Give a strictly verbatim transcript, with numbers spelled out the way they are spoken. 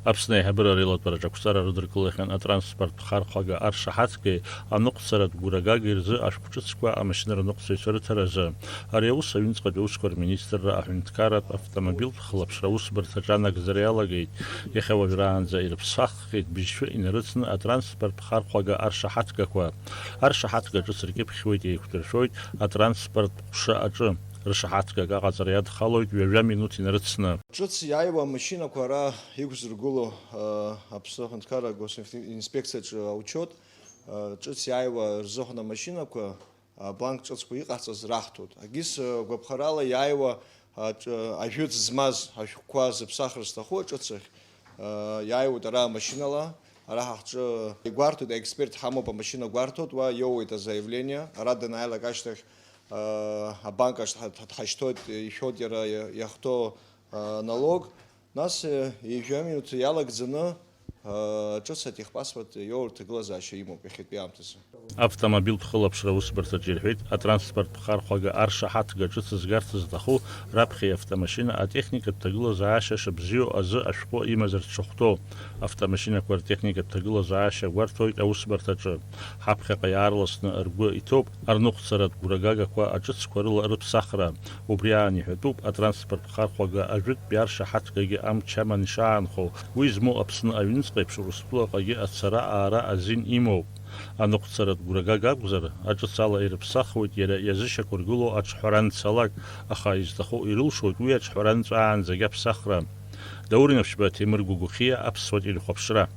Аԥсны аиҳабыра реилатәараҿы ақәҵара рыдыркылахьан атранспорттә хархәага аршаҳаҭгеи аныҟәцаратә гәырагагеи рзы ашәҟәҿыцқәа амашьынараныҟәцаҩцәа рыҭаразы. Ари аус аҩныҵҟатәи аусқәа рминистрра аҳәынҭқарратә автомобильтә хылаԥшра аусбарҭаҿы анагӡара иалагеит. Иахьа уажәраанӡа ирыԥсаххьеит быжьшәы инарыцны атранспорттә хархәага аршаҳаҭгақәа. Аршаҳаҭга ҿыц ркьыԥхьуеит, еиқәдыршәоит атранспорттә ҟәша аҿы. Рышаҳаҭгак аҟаҵара иадхалоит ҩажәа минуҭ инарыцны. Ҿыц иааиуа амашьынақәа ара иқәзыргыло, а, Аԥсны аҳәынҭқарра агосинспекциаҿы аучет, а, ҿыц иааиуа рзыҳәан амашьынақәа, а, бланк ҿыцқәа иҟаҳҵаз раҳҭоит. Агис, а, гәаԥхарала иааиуа, а, ҿ-, ажәытә змаз ашәҟәқәа зыԥсахра зҭаху аҿыцахь, а, иааиуеит ара амашьынала. Ара ҳа ҳҿы игәарҭоит, аексперт ҳамоуп, амашьына гәарҭоит, уа иоуеит азаявление. Ара данааилак ашьҭахь, а, абанк ахь дҳа-, дҳа-, дҳашьҭоит, ишәоит иара иа-, иахәҭоу, а, налог. Нас, э, ҩажәа минуҭ иалагӡаны, а, ҿыц атехпаспорт иоур ҭагылазаашьа имоуп иахьатәи аамҭазы. Автомобильтә хылаԥшра аусбарҭаҿы ирҳәеит, атранспорттә хархәага аршаҳаҭга ҿыц згарц зҭаху раԥхьа иавтомашьына атехникатә ҭагылазаашьа шыбзиоу азы ашәҟәы имазар дшахәҭоу. Автомашьынақәа ртехникатә ҭагылазаашьа гәарҭоит аусбарҭаҿы. Ҳаԥхьаҟа иаарласны ргәы иҭоуп арныҟәцаратә гәрагагақәа аҿыцқәа рыла рыԥсахра. Убри аан иҳәатәуп, атранспорттә хархәага ажәытәтәи аршаҳаҭгагьы амч аман ишаанхо, уи змоу Аԥсны аҩныҵҟа еиԥш Урыстәылаҟагьы ацара-аара азин имоуп. Аныҟәцаратә гәрагага акәзар, аҿыц ала ирыԥсахуеит иара иазышьақәыргылоу аҿҳәара анцалак, аха изҭаху ирылшоит уи аҿҳәара нҵәаанӡагь аԥсахра. Даур Инаԥшьба, Ҭемыр Гәыгәхиа, Аԥсуа телехәаԥшра.